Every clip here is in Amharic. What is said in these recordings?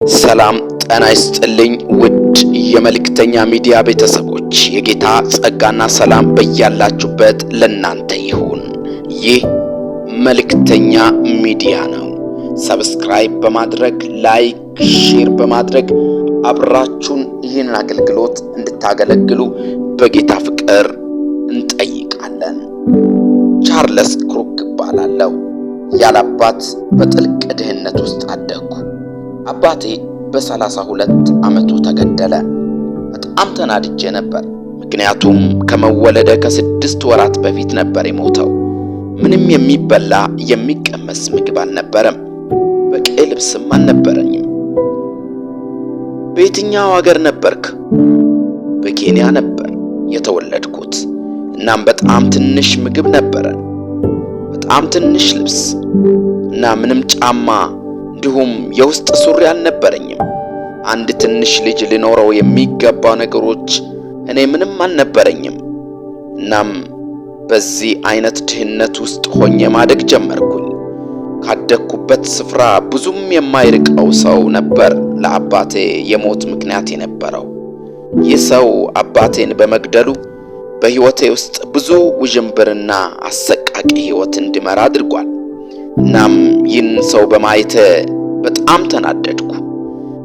ሰላም ጤና ይስጥልኝ ውድ የመልእክተኛ ሚዲያ ቤተሰቦች፣ የጌታ ጸጋና ሰላም በያላችሁበት ለእናንተ ይሁን። ይህ መልእክተኛ ሚዲያ ነው። Subscribe በማድረግ፣ like፣ share በማድረግ አብራችሁን ይህንን አገልግሎት እንድታገለግሉ በጌታ ፍቅር እንጠይቃለን። ቻርለስ ክሩክ እባላለሁ። ያለ አባት በጥልቅ ድህነት ውስጥ አደግኩ። አባቴ በ32 ዓመቱ ተገደለ። በጣም ተናድጄ ነበር፣ ምክንያቱም ከመወለደ ከ6 ወራት በፊት ነበር የሞተው። ምንም የሚበላ የሚቀመስ ምግብ አልነበረም። በቂ ልብስም አልነበረኝም። በየትኛው ሀገር ነበርክ? በኬንያ ነበር የተወለድኩት። እናም በጣም ትንሽ ምግብ ነበረን፣ በጣም ትንሽ ልብስ እና ምንም ጫማ እንዲሁም የውስጥ ሱሪ አልነበረኝም። አንድ ትንሽ ልጅ ሊኖረው የሚገባው ነገሮች እኔ ምንም አልነበረኝም። እናም በዚህ አይነት ድህነት ውስጥ ሆኜ ማደግ ጀመርኩኝ። ካደግኩበት ስፍራ ብዙም የማይርቀው ሰው ነበር ለአባቴ የሞት ምክንያት የነበረው። ይህ ሰው አባቴን በመግደሉ በሕይወቴ ውስጥ ብዙ ውዥንብርና አሰቃቂ ሕይወት እንድመራ አድርጓል። እናም ይህን ሰው በማየት በጣም ተናደድኩ።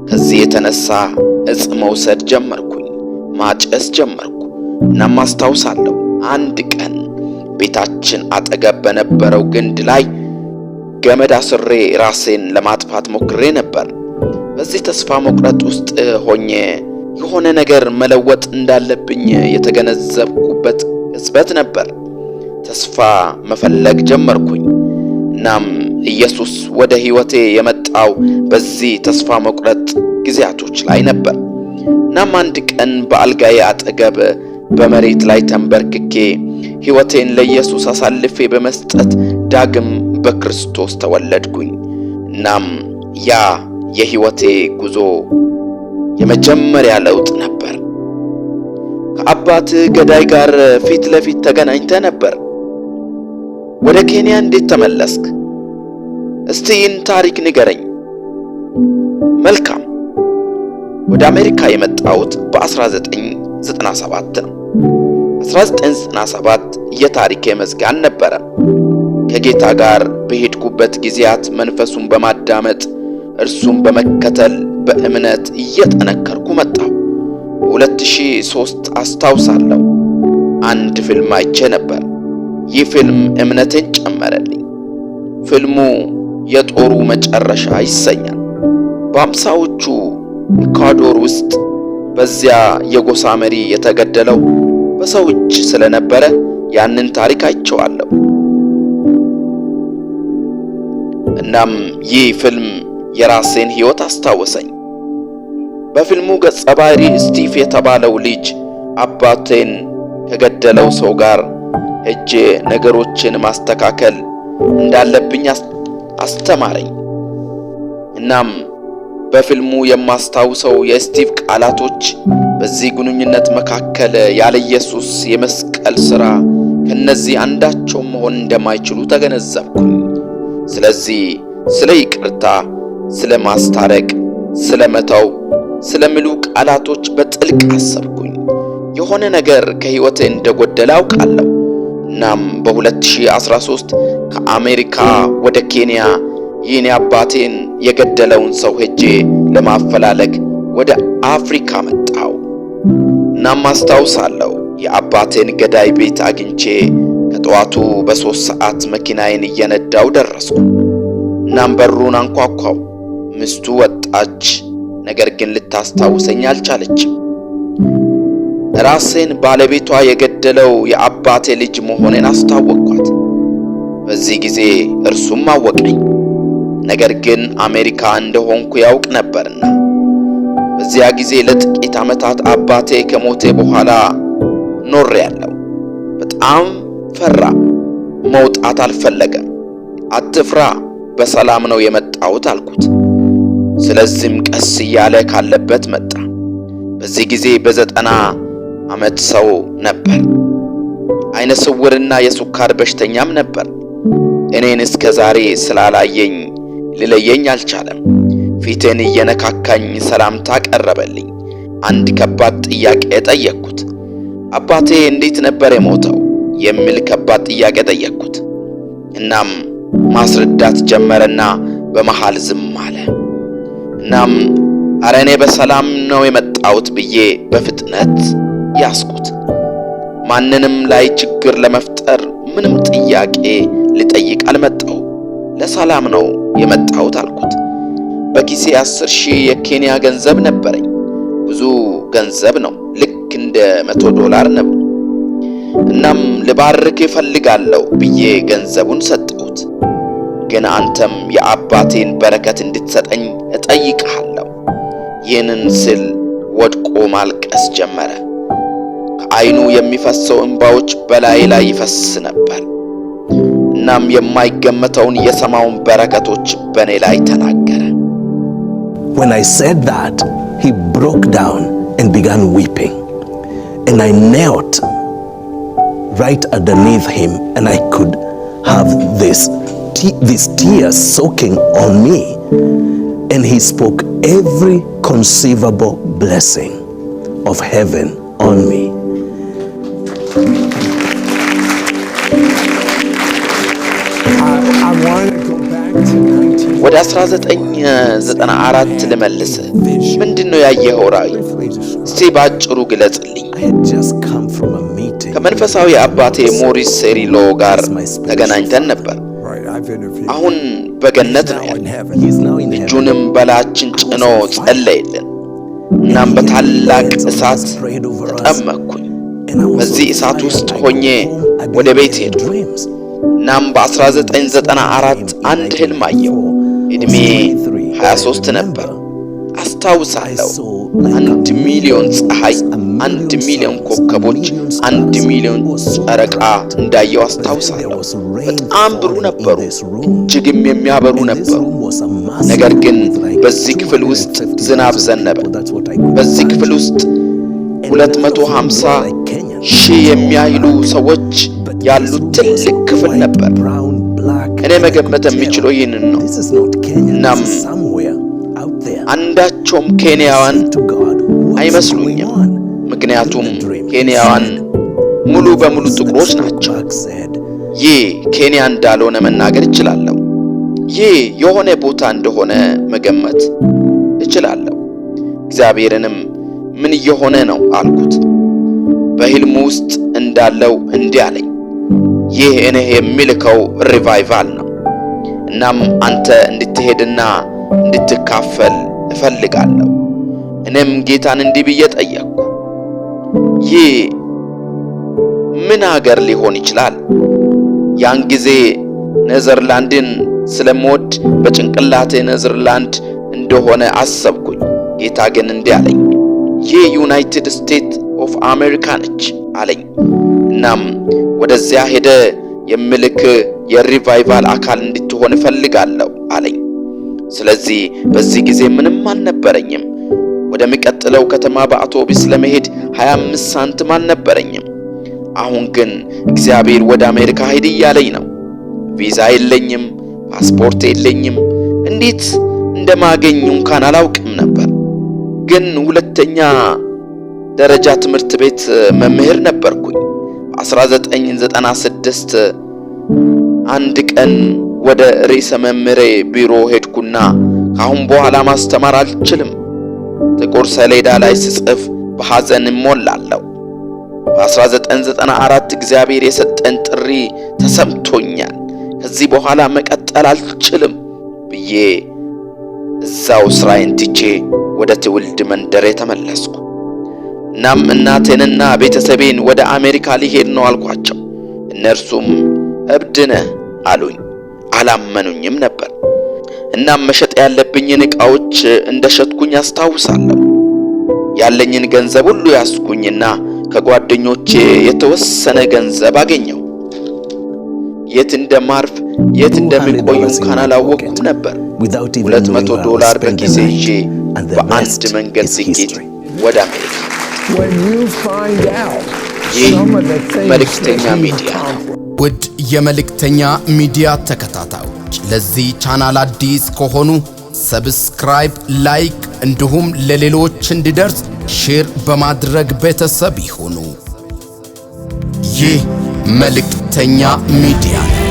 ከዚህ የተነሳ እጽ መውሰድ ጀመርኩኝ፣ ማጨስ ጀመርኩ። እናም አስታውሳለሁ፣ አንድ ቀን ቤታችን አጠገብ በነበረው ግንድ ላይ ገመድ አስሬ ራሴን ለማጥፋት ሞክሬ ነበር። በዚህ ተስፋ መቁረጥ ውስጥ ሆኜ የሆነ ነገር መለወጥ እንዳለብኝ የተገነዘብኩበት ቅጽበት ነበር። ተስፋ መፈለግ ጀመርኩኝ። እናም ኢየሱስ ወደ ሕይወቴ የመጣው በዚህ ተስፋ መቁረጥ ጊዜያቶች ላይ ነበር። እናም አንድ ቀን በአልጋዬ አጠገብ በመሬት ላይ ተንበርክኬ ሕይወቴን ለኢየሱስ አሳልፌ በመስጠት ዳግም በክርስቶስ ተወለድኩኝ። እናም ያ የሕይወቴ ጉዞ የመጀመሪያ ለውጥ ነበር። ከአባትህ ገዳይ ጋር ፊት ለፊት ተገናኝተህ ነበር። ወደ ኬንያ እንዴት ተመለስክ? እስቲ ይህን ታሪክ ንገረኝ። መልካም። ወደ አሜሪካ የመጣሁት በ1997 ነው። 1997 የታሪኬ መዝጊያ አልነበረም። ከጌታ ጋር በሄድኩበት ጊዜያት መንፈሱን በማዳመጥ፣ እርሱን በመከተል በእምነት እየጠነከርኩ መጣሁ። በ2003 አስታውሳለሁ፣ አንድ ፊልም አይቼ ነበር። ይህ ፊልም እምነቴን ጨመረልኝ። ፊልሙ የጦሩ መጨረሻ ይሰኛል። በ50ዎቹ ኢኳዶር ውስጥ በዚያ የጎሳ መሪ የተገደለው በሰው እጅ ስለነበረ ያንን ታሪክ አይቼዋለሁ። እናም ይህ ፊልም የራሴን ሕይወት አስታወሰኝ። በፊልሙ ገጸ ባህሪ ስቲቭ የተባለው ልጅ አባቴን ከገደለው ሰው ጋር ሄጄ ነገሮችን ማስተካከል እንዳለብኝ አስተማረኝ። እናም በፊልሙ የማስታውሰው የስቲቭ ቃላቶች በዚህ ግንኙነት መካከል ያለ ኢየሱስ የመስቀል ሥራ ከነዚህ አንዳቸውም መሆን እንደማይችሉ ተገነዘብኩኝ። ስለዚህ ስለ ይቅርታ፣ ስለ ማስታረቅ፣ ስለ መተው ስለሚሉ ቃላቶች በጥልቅ አሰብኩኝ። የሆነ ነገር ከሕይወቴ እንደጎደለ አውቃለሁ። እናም በ2013 ከአሜሪካ ወደ ኬንያ ይህን አባቴን የገደለውን ሰው ሄጄ ለማፈላለግ ወደ አፍሪካ መጣሁ። እናም አስታውሳለሁ፣ የአባቴን ገዳይ ቤት አግኝቼ ከጠዋቱ በ3 ሰዓት መኪናዬን እየነዳው ደረስኩ። እናም በሩን አንኳኳው። ሚስቱ ወጣች፣ ነገር ግን ልታስታውሰኝ አልቻለችም። ራሴን ባለቤቷ የገደለው የአባቴ ልጅ መሆኔን አስታወቅኳት። በዚህ ጊዜ እርሱም አወቀኝ። ነገር ግን አሜሪካ እንደሆንኩ ያውቅ ነበርና። በዚያ ጊዜ ለጥቂት ዓመታት አባቴ ከሞተ በኋላ ኖሬያለሁ። በጣም ፈራ። መውጣት አልፈለገም። አትፍራ፣ በሰላም ነው የመጣሁት አልኩት። ስለዚህም ቀስ እያለ ካለበት መጣ። በዚህ ጊዜ በ90 ዓመት ሰው ነበር። አይነ ስውርና የስኳር በሽተኛም ነበር። እኔን እስከ ዛሬ ስላላየኝ ሊለየኝ አልቻለም። ፊቴን እየነካካኝ ሰላምታ ቀረበልኝ። አንድ ከባድ ጥያቄ ጠየቅኩት። አባቴ እንዴት ነበር የሞተው የሚል ከባድ ጥያቄ ጠየቅኩት። እናም ማስረዳት ጀመረና በመሃል ዝም አለ። እናም አረ እኔ በሰላም ነው የመጣሁት ብዬ በፍጥነት ያስኩት። ማንንም ላይ ችግር ለመፍጠር ምንም ጥያቄ ልጠይቅ አልመጣሁ፣ ለሰላም ነው የመጣሁት አልኩት። በኪሴ 10,000 የኬንያ ገንዘብ ነበረኝ። ብዙ ገንዘብ ነው፣ ልክ እንደ $100 ነው። እናም ልባርክ እፈልጋለሁ ብዬ ገንዘቡን ሰጠሁት። ግን አንተም የአባቴን በረከት እንድትሰጠኝ እጠይቅሃለሁ። ይህንን ስል ወድቆ ማልቀስ ጀመረ። ከዓይኑ የሚፈሰው እንባዎች በላይ ላይ ይፈስ ነበር። እናም የማይገመተውን የሰማውን በረከቶች በእኔ ላይ ተናገረ። When I said that, he broke down and began weeping. And I knelt right underneath him, and I could have these tears soaking on me. And he spoke every conceivable blessing of heaven on me. I want to go back to 19 ወደ 1994 ልመልስህ። ምንድን ነው ያየኸው ራእይ? Briefly describe. እስቲ ባጭሩ ግለጽልኝ። I had just come from a meeting. ከመንፈሳዊ አባቴ ሞሪስ ሴሪሎ ጋር ተገናኝተን ነበር። Right, I've interviewed. አሁን በገነት ነው Now in ያለው። heaven. He's now in heaven. እጁንም በላያችን ጭኖ ጸለየልን። እናም በታላቅ እሳት ተጠመቅኩኝ። And I was በዚህ on እሳት fire. ውስጥ I ሆኜ go home, I ወደ began ቤት to have ሄድኩ። dreams. እናም በ1994 አንድ ህልም አየሁ። ዕድሜ 23 ነበር። አስታውሳለሁ። 1 ሚሊዮን ፀሐይ፣ 1 ሚሊዮን ኮከቦች፣ 1 ሚሊዮን ጨረቃ እንዳየው አስታውሳለሁ። በጣም ብሩህ ነበሩ፣ እጅግም የሚያበሩ ነበሩ። ነገር ግን በዚህ ክፍል ውስጥ ዝናብ ዘነበ። በዚህ ክፍል ውስጥ 250,000 የሚያህሉ ሰዎች ያሉት ትልቅ ክፍል ነበር። እኔ መገመት የምችለው ይህንን ነው። እናም አንዳቸውም ኬንያውያን አይመስሉኝም። ምክንያቱም ኬንያውያን ሙሉ በሙሉ ጥቁሮች ናቸው። ይህ ኬንያ እንዳልሆነ መናገር እችላለሁ። ይህ የሆነ ቦታ እንደሆነ መገመት እችላለሁ። እግዚአብሔርንም ምን እየሆነ ነው አልኩት። በሕልሙ ውስጥ እንዳለው እንዲህ አለኝ፣ ይህ እኔ የምልከው revival ነው። እናም አንተ እንድትሄድና እንድትካፈል እፈልጋለሁ። እኔም ጌታን እንዲህ ብዬ ጠየቅኩ፣ ይህ ምን ሀገር ሊሆን ይችላል? ያን ጊዜ ኔዘርላንድን ስለምወድ በጭንቅላቴ ኔዘርላንድ እንደሆነ አሰብኩኝ። ጌታ ግን እንዲህ አለኝ፣ ይህ United States of America ነች አለኝ። እናም ወደዚያ ሄደህ የምልክህ የ revival አካል እንድትሆን እፈልጋለሁ አለኝ። ስለዚህ በዚህ ጊዜ ምንም አልነበረኝም። ወደሚቀጥለው ከተማ በአውቶቡስ ለመሄድ 25 ሳንቲም አልነበረኝም። አሁን ግን እግዚአብሔር ወደ አሜሪካ ሂድ እያለኝ ነው። ቪዛ የለኝም፣ ፓስፖርት የለኝም። እንዴት እንደማገኝ እንኳን አላውቅም ነበር። ግን ሁለተኛ ደረጃ ትምህርት ቤት መምህር ነበርኩኝ። በ1996 አንድ ቀን ወደ ርዕሰ መምህሬ ቢሮ ሄድኩና ከአሁን በኋላ ማስተማር አልችልም፣ ጥቁር ሰሌዳ ላይ ስጽፍ በሐዘን እሞላለሁ። በ1994 እግዚአብሔር የሰጠን ጥሪ ተሰምቶኛል። ከዚህ በኋላ መቀጠል አልችልም ብዬ እዛው ስራዬን ትቼ ወደ ትውልድ መንደሬ ተመለስኩ። እናም እናቴንና ቤተሰቤን ወደ አሜሪካ ሊሄድ ነው አልኳቸው። እነርሱም እብድ ነህ አሉኝ። አላመኑኝም ነበር። እናም መሸጥ ያለብኝን ዕቃዎች እንደሸጥኩኝ አስታውሳለሁ። ያለኝን ገንዘብ ሁሉ ያስኩኝና ከጓደኞቼ የተወሰነ ገንዘብ አገኘሁ። የት እንደማርፍ የት እንደሚቆዩ እንኳን አላወቅኩም ነበር። $200 በኪሴ ይዤ በአንድ መንገድ ትኬት ወደ አሜሪካ። ይህ መልእክተኛ ሚዲያ ነው። ውድ የመልእክተኛ ሚዲያ ተከታታዮች፣ ለዚህ ቻናል አዲስ ከሆኑ Subscribe፣ like እንዲሁም ለሌሎች እንዲደርስ share በማድረግ ቤተሰብ ይሁኑ። ይህ መልእክተኛ ሚዲያ ነው።